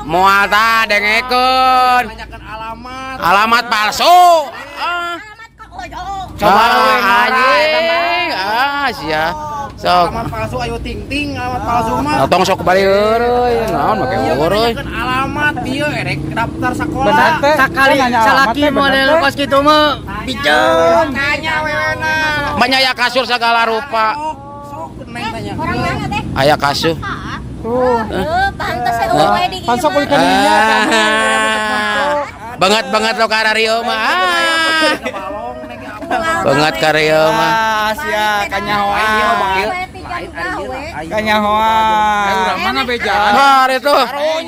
Moal tah dengekeun. Nanyakeun alamat. Alamat palsu. Ah. Alamat kok ojo. Coba we Ah, anjing. Ah, sia. Sok. Alamat palsu ayo ting-ting, alamat palsu mah. Nah, tong sok balik euy, naon make Iya, euy. nanyakeun alamat dia erek daftar sekolah. Bener teh. Sakali Nanya alamat salaki teh, bener model teh. kos kitu mah piceun. Tanya wewena. Banyak aya kasur segala rupa. Sok, sok neng tanya. Orang mana teh? Aya kasur. Tuh. Eh, pantes eueuh we di ieu Pansok mah. kulit kadinya. Ah. Banget banget lo karario mah. Ah. Balong neng apa? Banget karario mah. Ah, sia kanyahoan. Kanyahoan. Mana bejaan? Har itu.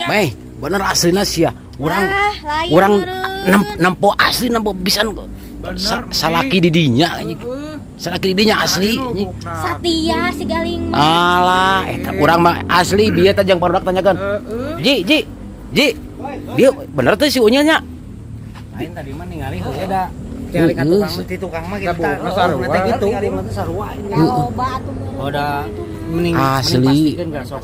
Mei, bener aslina sia. Urang Ah, lain urang meureun. nempo asli nempo pisan kok. Salaki di dinya anjing. Salaki di dinya asli anjing. Satia si galing mah. Alah, eta urang mah asli bieu teh jeung barudak tanyakeun. Ji, Ji. Ji. Dia bener teh si Unyil nya. Lain tadi mah ningali heueuh da. Ningali ka tukang ti tukang mah gitu. Sarua. Teh gitu. Ningali mah teh sarua. Loba atuh meureun. Oh da mending Asli. mending pastikeun gak sok.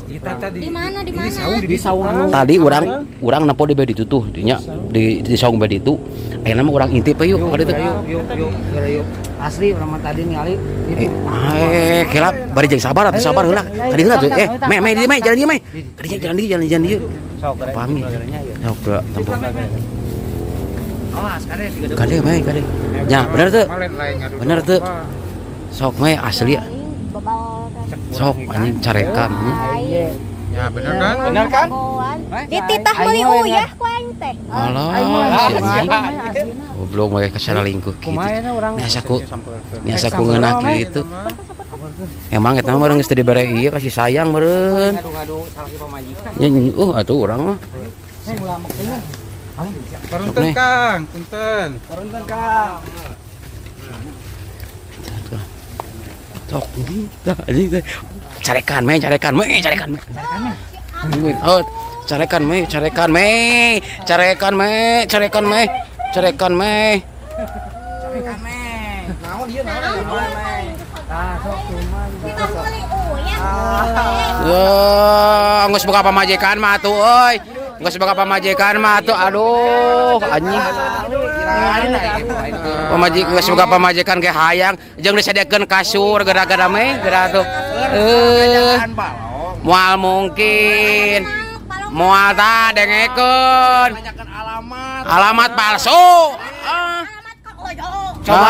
Di mana di mana? Di saung. Tadi urang urang nempo di bed itu tuh, dinya di saung bed itu. Ayeuna mah urang intip yuk ka ditu. Yuk yuk yuk yuk. Asli urang mah tadi ningali Eh, eh, kela bari jeung sabar atuh sabar heula. Kadi heula tuh. Eh, me me di me jalan dieu me. Kadi jalan dieu jalan jalan dieu. Sok Panggil. Sok ke tempo. Awas kade siga Kade me kade. Nya, bener tuh. Bener tuh. Sok me asli. Bebal teh. Sok anjing carekan anjing. Lain. Ya bener kan? Bener kan? Jagoan. Dititah meuli uyah ku aing teh. Alah, si anjing. Goblok we kasana lingkuh kitu. Kumaha ya urang? Niasa ku ngeunah kitu. Emang eta mah meureun geus teu dibere ieu kasih sayang meureun. Ngadu-ngadu salaki pamajikan. Nya atuh urang mah. Punten Kang, punten. Punten Kang. Sok tah anjing teh. Carekan me, carekan me, carekan me. Oh, carekan me, carekan me, carekan me, carekan me, carekan me. Carekan neng. Naon ieu naon naon neng. Tah sok cuman. Dititah meuli uyah. Wah, geus boga pamajikan mah atuh euy. Geus boga pamajikan mah atuh aduh anjing. Pamajik geus boga pamajikan ge hayang jeung disediakeun kasur gara-gara me geura atuh. Eh, Jagaan balong. moal mungkin. Moal tah dengekeun. Nanyakeun alamat. Alamat palsu. Ah. Alamat kok ojo. Coba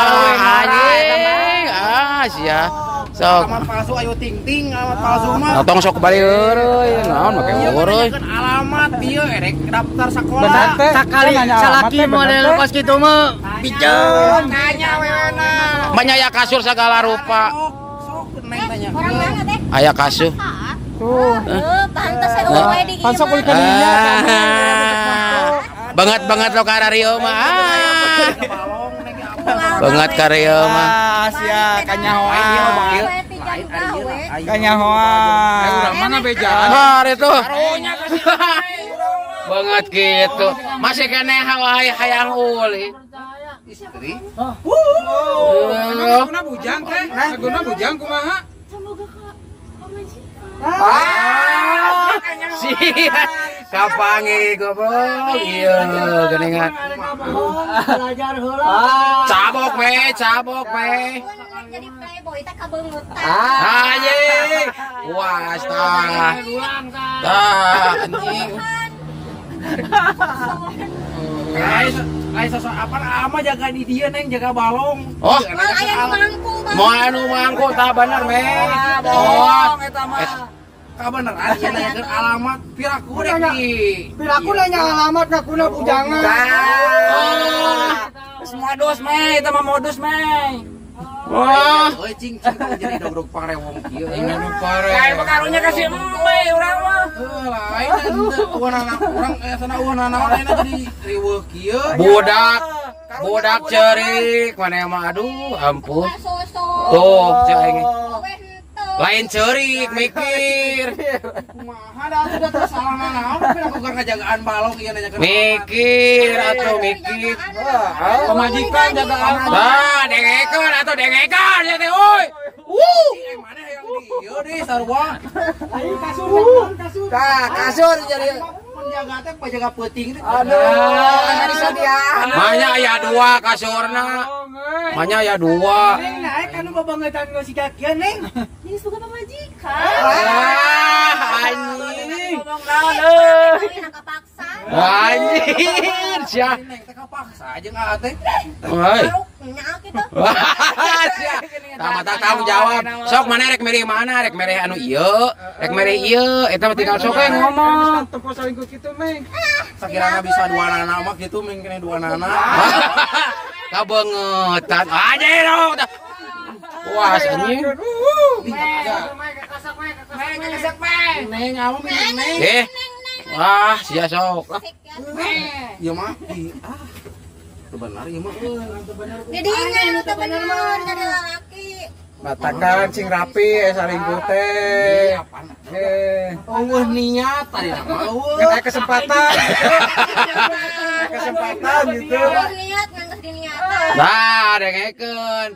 anjing. Ah, sia. Sok. Alamat palsu ayo ting-ting, alamat palsu mah. Nah, tong sok balik euy, naon make Iya, euy. nanyakeun alamat dia erek daftar sekolah. Bener teh. Sakali Nanya alamat salaki teh, bener model teh. kos kitu mah piceun. Tanya wewena. Banyak aya kasur segala rupa. Sok, sok neng tanya. Orang mana teh? Aya kasur. Tuh. Eh, pantes eueuh we di ieu Pansok mah. kulit kadinya. Ah. Banget banget lo karario mah. Ah. Balong neng apa? Banget karario mah. Ah, sia kanyahoan. Kanyahoan. Mana bejaan? Har itu. Banget gitu. Masih kene hawaii hayang ulin. Istri. Eh, Laguna bujang teh. Laguna bujang kumaha? Ah, sia kapangi goblok. Iya, geuningan. Belajar heula. Cabok we, cabok we. Jadi playboy teh kabeungutan. Anjing. Wah, tah. Tah, anjing. Lain lain sosok apa ama jaga di dia neng jaga balong. Oh. Moal aya nu mangku bang. Mau anu mangku tah bener me. Bohong Oh. eta mah. Kabeneran ieu nanyakeun alamat piraku rek di. Piraku nanya alamat ngakuna bujangan. Ah. Geus modus me, eta mah modus me. Wah. Euy cing cing tong jadi dogrog pangrewong kieu. Kayak pekarunya kasih eme urang mah. Heuh lain henteu eueuh urang sana eueuh nanaon ayeuna jadi riweuh kieu. Budak, budak cerik mana mah aduh ampun. Susu. Tuh, cek aing. Eueuh henteu. Lain cerik mikir. Kumaha da atuh da teu salah nanaon piraku keur ngajagaan balong ieu nanyakeun alamat. Mikir atuh mikir. Pemajikan jagaan. Nah, dengekeun atuh dengekeun ya teh euy. Wuh. Eh, mana yang di ieu deh sarua. Ayo kasur, kasur. Tah, kasur jadi. Penjaga teh penjaga peuting teh. Aduh, disadian. Manya aya dua kasurna. Manya aya dua. Neng naik kan babangetan geus siga kieu, Neng. Ini suka pamajikan. Ah, anjing. Ngomong naon euy. Kawin kapaksa. Anjir, sia. Neng teh kapaksa jeung aa teh. Hei. Maruk nya kitu. Sia. Tah mata tanggung jawab. Sok mana rek milih mana? Rek milih anu ieu, rek milih ieu, eta mah tinggal sok we ngomong. Tempo salingkuh kitu, Meng. Sakirana bisa dua nana mah kitu meng kene dua nana. Kabeungetan. Anjir dong. Wah, anjing. Neng amu milih neng. Eh. Wah, sia sok. Ah. Sik ya. Ieu mah ih, ah. Teu benar ieu mah. Didinya nu teu bener jadi lalaki. Matakan sing rapi salingkuh teh. Eh, Eueuh niat tadi mah eueuh. kan aya kesempatan. Aya kesempatan gitu. Eueuh niat ngan geus diniatan. Nah, dengekeun.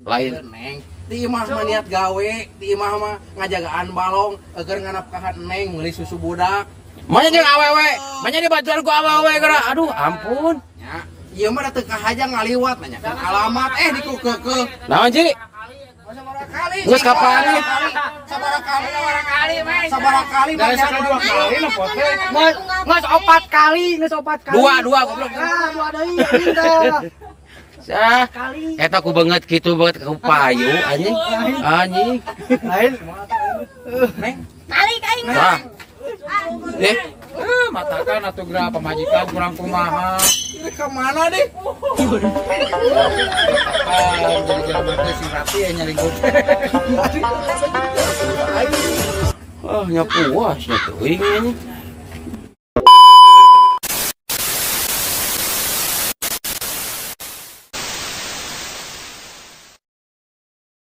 Lain. Neng. Di imah mah niat gawe, di imah mah ngajagaan balong, agar nganapkahan neng meuli susu budak. Manya jeung awewe, manya dibantuan ku awewe geura. Aduh, ampun. Ya, ieu mah da teu kahaja ngaliwat nanyakeun alamat eh dikukeukeuh. Naon, Ji? Sabaraha kali? Geus kapan? Sabaraha kali? Sabaraha kali, Sabaraha kali? Dari sekali dua kali lo pote. Nges opat kali, nges opat kali. Dua, dua goblok. Ah, dua deui anjing teh. Sah. Kali. Eta ku beungeut kitu beungeut ku payu anjing. Anjing. Lain. Balik aing. Tah. Eh, Eh, matakan atuh geura pamajikan kurang kumaha. Ini kemana deh? Ah, jadi jelema teh sing rapi ya nyalingkuh teh. Ah, nya puas nya teuing anjing.